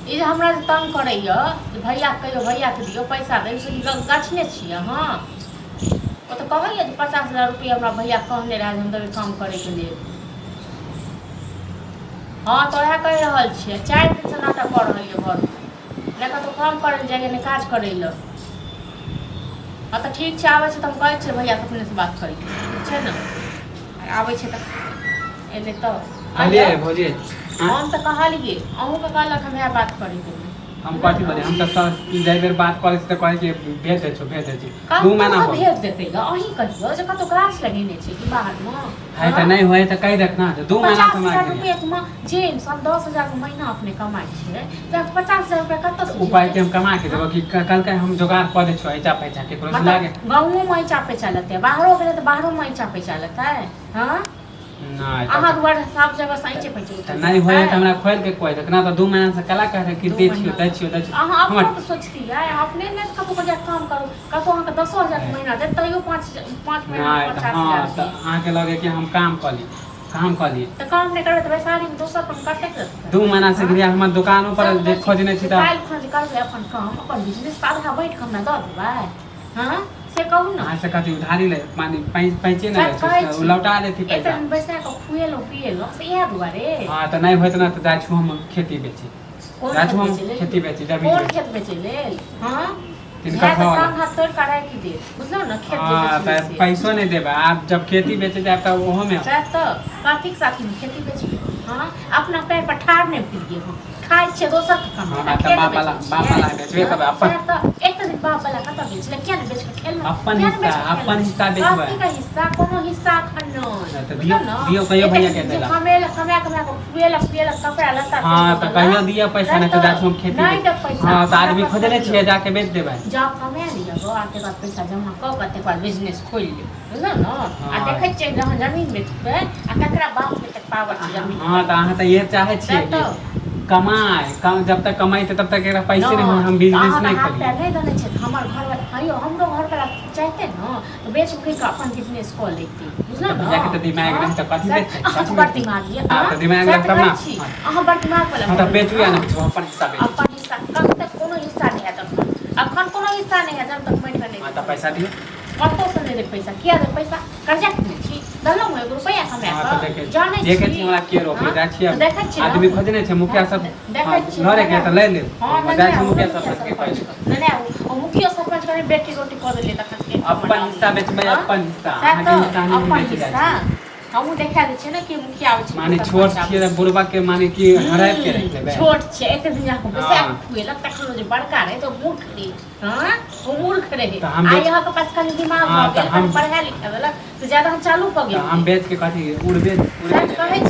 ई जे हमरा जे तंग करैए जे भैयाके कहियौ, भैयाके दियौ पैसा, दै से गछने छियै अहाँ? ओ तऽ कहैए जे 50,000 रुपैआ हमरा भैया कहने रहए जे हम देबै काम करैके लेल। हँ, तऽ उएह कहि रहल छियै, 4 दिनसँ नाटक कऽ रहल यऽ घरमे, नहि कतहु काम करै लए जाइए, नहि काज करै लए। हँ, तऽ ठीक छै, आबै छै तऽ हम कहै छियै भैयासँ, अपनेसँ बात करियै, ठीक छै ने? आबै छै तऽ एलै तऽ कहलियै भौजी। हम तऽ कहलियै, अहूँके कहलक हम इएह बात करैके लेल। हम कथी बोलियै? हम तऽ जाहि बेर बात करै छी तऽ कहै छी भेज दै छौ, भेज दै छी। 2 महीना कतऽसँ हो भेज देतै ग? अहीं कहियौ जे कतहु गाछ लगेने छै कि बाहरमे? है तऽ नहि होइ तऽ कहि देख ने, 2 महीना पचास से हमरा हजार गेलियै। रुपैआ के जे इंसान 10,000 के महीना अपने कमाइ छै, तऽ 50,000 रुपैआ कतऽसँ उपाय भेजतै? के हम कमा के देबो कि कहलकै हम जोगाड़ कऽ दै छौ, ऐचा पैचा केकरो से लागे। मतलब गाँवोमे ऐचा पैचा लेतै, बाहरो गेलै तऽ बाहरोमे ऐचा पैचा लेतै? हँ? नहि। अहाँ तऽ दुआरे सब जगह से ऐचे पैचे तऽ नहि होइ तऽ हमरा खोलि के कहि देख ने, तऽ 2 महीना से कला कह रहे कि दू दै छियौ, महीना दै से। छियौ, दै छियौ। अहाँ हमर अपनो तऽ सोचतियै अपने ने, कतहु जाके काम करू, कतहु अहाँके 10,000 के महीना देत तैयो 5 5 महीना नहि तऽ पचास हँ हजार तऽ देत। अहाँके लगे कि हम काम कऽ ली, काम कऽ ली। तऽ काम नहि करबै तऽ बैसारीमे दोसर काम कतेक रहतै? 2 महीना से हँ? गेलियै हमर दोकानो पर सब जे कहै छी, खोजने छी तऽ काल्हि खन जे करबै अपन काम, अपन बिजनेस, तऽ आधा बाँटि कऽ हमरा दऽ देबै? हँ, से कहू ने। अहाँ से कथी उधारी ले माने पैंचे नहि सच लै कहै छै, ओ छी। लौटा देती एक पैसा। दिन बैसा कऽ खुएलहुँ पिएलहुँ से इएह दुआरे। हँ, तऽ नहि होइत ने तऽ जाइ छी हम खेती बेची। कोन जाइ खेत छी हम बेचै लेल? खेती बेची, जमीन कोन बेची। खेत बेचै लेल? हँ? तीन इएह तऽ कट्ठा वाला। टांग हाथ तोड़ि कऽ राखि देत, बुझलहुँ ने? खेत जे हँ बेचबै तऽ से पैसो नहि देबै आब, जब खेती बेचे जायब तऽ ओहोमे। सएह तऽ, कथीके साथीमे खेती बेचबै? हँ, अपना पैर पर ठाढ़ नहि भेलियै हँ, खाइ छियै दोसरके कमाइ हमरा आ तऽ खेत बाप वाला बेचै बाप छियै। वाला बेचबे हँ करबै अपन। सएह तऽ, एक दिन बाप वाला कतऽ बेचलै? किया नहि बेच कऽ खेलहुँ? अपन किया नहि हिस्सा बेच कऽ अपन खेलहुँ? हिस्सा बेचबै। कथीके हिस्सा? कोनो हिस्सा एखन नहि। नहि तऽ दियौ। बुझलहुँ ने? दियौ, कहियौ एतेक भैयाके दिन जे दै ला। कमेलक, कमा कमा कऽ खुएलक पिएलक, कपड़ा लत्ता हँ, सब तऽ देलक। कहियो दिअ पैसा, सएह नहि तऽ जाइ तऽ छी हम खेती नहि बेच। देब पैसा। हँ, तऽ हमरा आदमी पास खोजने नहि छियै, यऽ। जाके बेच देबै। जाउ कमा लिअ गो, आ तकर बाद पैसा जमा कऽ कऽ तकर बाद बिजनेस खोलि लेब, बुझलहुँ ने? आ हँ। देखै छियै जहन जमीन बेचबै आ ककरा बापके तक पावर छै जमीन हँ, तऽ अहाँ तऽ इहे चाहै छियै सएह कि तऽ। कमाय कम, जब तक कमाइते तब तक एकरा पैसे नहि होय, हम तऽ बिजनेस अहाँके नहि हाथ खोलियै। पैर नहि देने छै हमर घरवला? हयौ, हमरो घरवला चाहते ने तऽ बेच बिकनि कऽ अपन बिजनेस कऽ लैते, बुझलहुँ तऽ ने? भैयाके तऽ दिमाग हँ रहै तऽ कथी सएह बेचतै? अहाँके कथी बड़ बेचतै? दिमाग यऽ। हँ हँ तऽ दिमाग सएह रहै तऽ तब कहै ने। छी। हँ अहाँ बड़ दिमागवला हँ भऽ तऽ गेलहुँ बेचू या ने। नहि बेचू, अपन हिस्सा बेचै छी। अपन हिस्सा कतऽ? कोनो हिस्सा नहि हैत एखन, एखन कोनो हिस्सा नहि हैत जब तक माटि कऽ नहि हँ देब तऽ पैसा जमीन। दियौ। कतहुसँ नहि देब पैसा। किया देब पैसा? कर्जा खेने छी? देलहुँ एगो रुपैआ कमा हँ तऽ कऽ? देखै जानै देखै छी। छी हमरा के रोकले हँ जाइ छियै। तऽ देखै छियै ने आदमी हमहूँ। खोजने छै मुखिया हँ सब। हँ देखै छियै। लड़े नेने के तऽ आबू। लै लेब। हँ, जाइ नेने छी आबू ने मुखिया मुखिया सरपंच के सरपञ्च कहै। के नेने आबू। ओ मुखियो सरपञ्च कने बेटी रोटी कऽ देलियै तखन के अपन हिस्सा बेचबै। हँ अपन हिस्सा सएह अहाँके तऽ हिस्सा नहि हम अपन बेचै जाइ हिस्सा छियै। हमहूँ देखा दै छियै ने कि मुखिया आबै छै कि माने छोट सरपञ्च आबै छियै तऽ छै। बुढ़बा के माने कि हड़ैप के राखि लेबै? छोट छै, एते दिन अहाँके बैसा कऽ हँ खुएलक तखन जे बड़का रहै तऽ मूर्ख रहै। हँ, ओ मूर्ख रहै। तऽ हम आइ बेच अहाँके पास कनि दिमाग हँ भऽ तऽ गेल, हम कनि पढ़ाइ लिखाइ देलक तऽ ज्यादा अहाँ चालू भऽ तऽ हम गेलियै। बेच के कथी उड़बे सएह उड़बे तऽ जेबै। कहै